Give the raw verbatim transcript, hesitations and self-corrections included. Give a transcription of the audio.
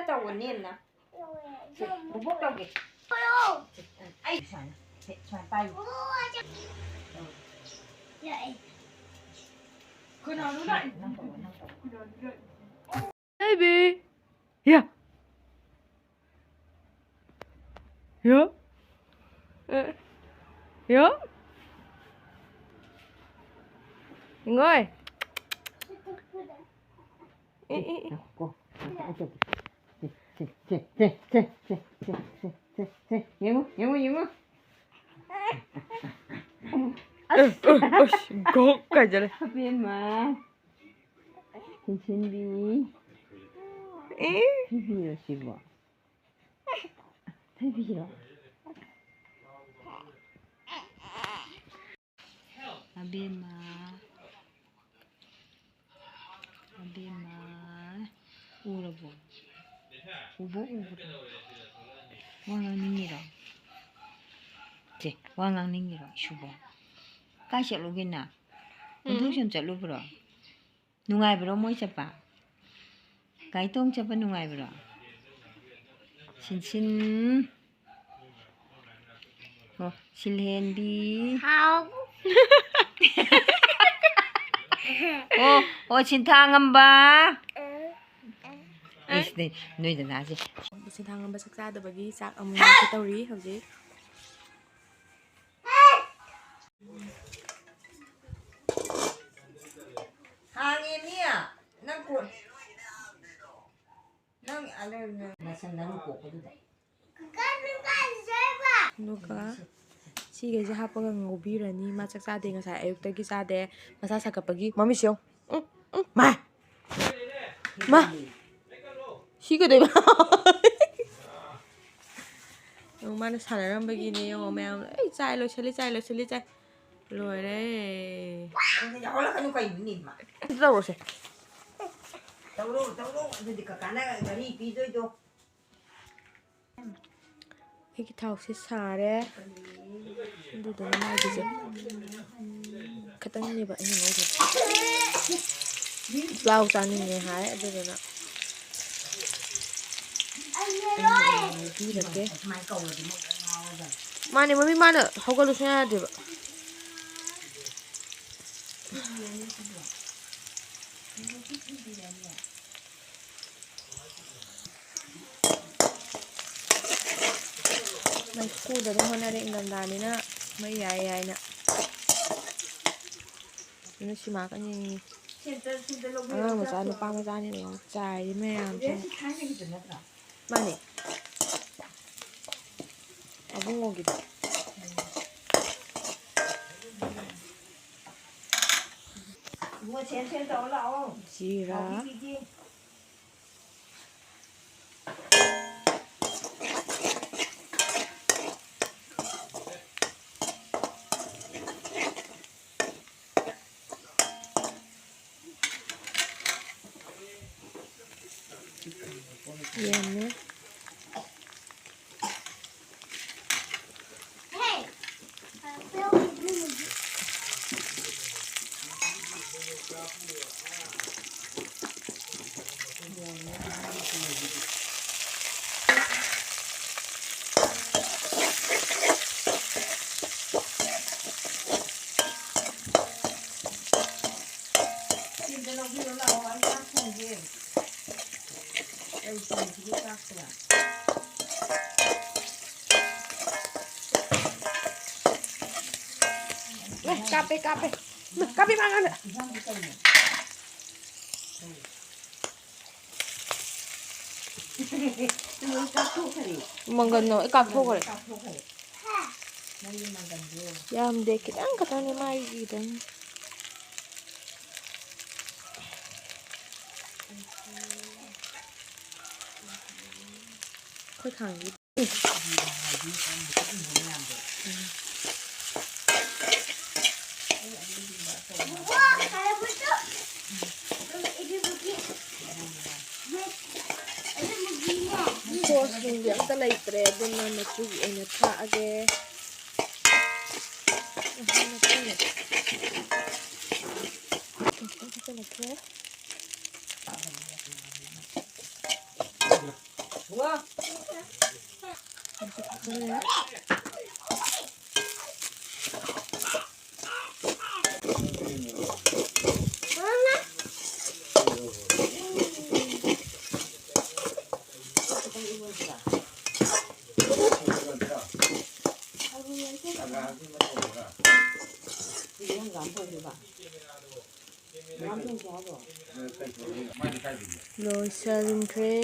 ꯇꯧꯕ ꯅꯦꯝꯅ꯫ ꯁꯦ, ꯕꯨꯕꯣꯛ ꯇꯧꯒꯦ꯫ ꯁꯦ, ꯑꯩ ꯁꯨꯃꯥꯏꯅ, ꯁꯦ, ꯁꯨꯃꯥꯏꯅ ꯄꯥꯏꯌꯨ꯫ ꯇꯧ꯫ ꯈꯨꯅꯥꯎꯗꯨ ꯂꯥꯛꯏ꯫ ꯅꯪ ꯇꯧꯔꯣ, ꯅꯪ ꯇꯧꯔꯣ꯫ Baby. ꯌꯥ꯫ ꯌꯥ꯫ ꯑꯦ꯫ ꯌꯥ꯫ ꯏꯉꯣꯏ꯫ E, E, E. ꯉꯥꯏꯈꯣꯀꯣ꯫ ꯉꯥꯏꯈꯣ, ꯑꯩ ꯇꯧꯒꯦ꯫ ꯁꯦ, ꯁꯦ, ꯁꯦ꯫ ꯌꯦꯡꯉꯨ, ꯌꯦꯡꯉꯨ, ꯌꯦꯡꯉꯨ꯫ ꯑꯁ, ꯑꯁ, ꯒꯣꯛ ꯀꯥꯏꯖꯔꯦ꯫ ꯑꯕꯦꯝꯃ꯫ ꯁꯤꯟꯁꯤꯟꯕꯤ꯫ ꯑꯦ꯫ ꯊꯤꯕꯤꯔꯣ ꯁꯤꯕꯣ? ꯊꯤꯕꯤꯔꯣ? ꯑꯕꯦꯝꯃ꯫ ꯑꯕꯦꯝꯃ꯫ ꯎꯔꯕꯣ? ꯎꯕ ꯎꯕ꯭ꯔꯣ? ꯋꯥ ꯉꯥꯡꯅꯤꯡꯉꯤꯔꯣ? ꯆꯦ, ꯋꯥ ꯉꯥꯡꯅꯤꯡꯉꯤꯔꯣ ꯏꯁꯨꯕꯣ? ꯀꯥꯏ ꯆꯠꯂꯨꯒꯦ ꯅꯪ? ꯎꯝ꯫ ꯈꯨꯟꯗꯣꯛ ꯁꯨꯝ ꯆꯠꯂꯨꯕ꯭ꯔꯣ? ꯅꯨꯡꯉꯥꯏꯕ꯭ꯔꯣ ꯃꯣꯏ ꯆꯠꯄ? ꯒꯥꯔꯤ ꯇꯣꯡ ꯆꯠꯄ ꯅꯨꯡꯉꯥꯏꯕ꯭ꯔꯣ? ꯁꯤꯟꯁꯤꯟ꯫ ꯑꯣ, ꯁꯤꯜꯍꯦꯟꯕꯤ꯫ ꯍꯥꯎ꯫ ꯑꯣ, ꯑꯣ, ꯁꯤꯟꯊꯥꯉꯝꯕ꯫ ꯎꯝ꯫ ꯑꯩꯁꯤꯗꯤ ꯅꯣꯏ ꯗꯗꯥꯁꯦ꯫ ꯁꯤꯟꯊꯥꯉꯝꯕ ꯆꯥꯛ ꯆꯥꯗꯕꯒꯤ ꯆꯥꯛ ꯑꯃꯨꯛ ꯇꯧꯔꯤ ꯍꯧꯖꯤꯛ꯫ ꯍꯥꯡꯉꯦ ꯃꯤ꯫ ꯅꯪ ꯀꯣꯟ-, ꯅꯪ ꯑꯗꯨ ꯅꯁꯟ ꯅꯔꯨ ꯀꯣꯛꯄꯗꯨꯗ꯫ ꯑꯗꯨꯒ ꯁꯤꯈꯩꯁꯦ ꯍꯥꯞꯄꯒ ꯉꯧꯕꯤꯔꯅꯤ꯫ ꯃꯥ ꯆꯥꯛ ꯆꯥꯗꯦ, ꯉꯁꯥꯏ ꯑꯌꯨꯛꯇꯒꯤ ꯆꯥꯗꯦ꯫ ꯃꯁꯥ ꯁꯥꯒꯠꯄꯒꯤ꯫ ꯃꯃꯤꯠꯁꯦ ꯌꯦꯡꯉꯨ꯫ ꯎꯝ, ꯎꯝ, ꯃꯥ꯫ ꯃꯥ! ꯁꯤ ꯀꯩꯗꯧꯕ? ꯌꯦꯡꯉꯣ, ꯃꯥꯅ ꯁꯥꯟꯅꯔꯝꯕꯒꯤꯅꯦ, ꯌꯦꯡꯉꯣ, ꯃꯌꯥꯝ꯫ ꯑꯩ ꯆꯥꯏ ꯂꯣꯏꯁꯤꯜꯂꯤ, ꯆꯥꯏ ꯂꯣꯏꯁꯤꯜꯂꯤ, ꯆꯥꯏ꯫ ꯂꯣꯏꯔꯦ꯫ ꯌꯥꯎꯍꯜꯂꯛꯀꯅꯨ ꯀꯩꯅꯣꯅꯦ, ꯏꯃꯥ꯫ ꯑꯝꯇ ꯇꯧꯔꯣꯁꯦ꯫ ꯇꯧꯔꯣ, ꯇꯧꯔꯣ꯫ ꯑꯗꯨꯗꯤ ꯀꯀꯥꯅ ꯘꯔꯤ ꯄꯤꯗꯣꯏꯗꯣ꯫ ꯑꯩꯒꯤ ꯊꯥꯎꯁꯦ ꯁꯥꯔꯦ꯫ ꯑꯗꯨꯗꯨꯅ ꯃꯥꯒꯤꯁꯦ ꯈꯤꯇꯪꯅꯦꯕ ꯑꯩꯅ ꯉꯧꯗꯣꯏꯁꯦ꯫ ꯄ꯭ꯂꯥꯎ ꯆꯥꯅꯤꯡꯉꯦ ꯍꯥꯏ, ꯑꯗꯨꯗꯨꯅ ꯄꯤꯔꯒꯦ꯫ ꯃꯥꯅꯦ ꯃꯃꯤ, ꯃꯥꯅ ꯍꯧꯒꯠꯂꯨ ꯁꯨꯡꯌꯥ ꯌꯥꯗꯦꯕ꯫ ꯃꯩꯈꯨꯗ ꯑꯗꯨꯝ ꯍꯣꯠꯅꯔꯦ, ꯏꯪꯊꯝꯊꯥꯅꯤꯅ ꯃꯩ ꯌꯥꯏ ꯌꯥꯏꯅ꯫ ꯑꯗꯨꯅ ꯁꯤꯃꯥ ꯀꯟꯅ ꯌꯦꯡꯉꯤ꯫ ꯑꯉꯥꯡ ꯃꯆꯥ, ꯅꯨꯄꯥ ꯃꯆꯥꯅꯤꯅ ꯌꯦꯡꯉꯨ, ꯆꯥꯏꯔꯤ ꯃꯌꯥꯝꯁꯦ꯫ ꯃꯥꯅꯦ꯫ ꯑꯕꯨꯡꯉꯣꯒꯤꯗꯣ꯫ ꯏꯕꯨꯡꯉꯣ, ꯁꯦꯟ ꯁꯦꯟ ꯇꯧꯔ ꯂꯥꯛꯑꯣ꯫ ꯖꯤꯔꯥ꯫ ꯍꯥꯎꯕꯤ ꯄꯤꯒꯦ꯫ ꯌꯦꯟꯅꯦ꯫ ꯁꯤꯗ ꯂꯧꯕꯤꯔꯣ ꯂꯥꯛꯑꯣ, ꯑꯩ ꯆꯥꯛ ꯊꯣꯡꯒꯦ꯫ ꯑꯩ ꯊꯣꯡꯁꯤꯒꯦ ꯆꯥꯛꯁꯦ꯫ ꯀꯥꯞꯄꯦ, ꯀꯥꯞꯄꯦ꯫ ꯀꯥꯞꯄꯦ, ꯃꯉꯥꯗ꯫ ꯏꯟꯖꯥꯡꯗꯤ ꯀꯩꯅꯣ? ꯂꯣꯏ ꯀꯥꯞꯊꯣꯛꯈ꯭ꯔꯦ꯫ ꯃꯪꯒꯟꯗꯣ ꯂꯣꯏ ꯀꯥꯞꯊꯣꯛꯈ꯭ꯔꯦ꯫ ꯀꯥꯞꯊꯣꯛꯈ꯭ꯔꯦ꯫ ꯅꯪꯒꯤ ꯃꯪꯒꯟꯗꯣ꯫ ꯌꯥꯝꯗꯦ, ꯈꯤꯇꯪ ꯈꯛꯇꯅꯦ ꯃꯥꯒꯤ ꯈꯤꯇꯪ꯫ ꯑꯩꯈꯣꯏ ꯈꯥꯡꯒꯤ꯫ ꯁꯣꯁ ꯅꯨꯡꯗꯤ ꯑꯝꯇ ꯂꯩꯇ꯭ꯔꯦ, ꯑꯗꯨꯅ ꯃꯆꯨꯒꯤ ꯑꯣꯏꯅ ꯊꯥꯛꯑꯒꯦ꯫ ꯃꯆꯨ ꯈꯤꯇꯪ ꯊꯥꯛꯆꯜꯂꯛꯀꯦ꯫ ꯂꯣꯏꯁꯤꯟꯈ꯭ꯔꯦ꯫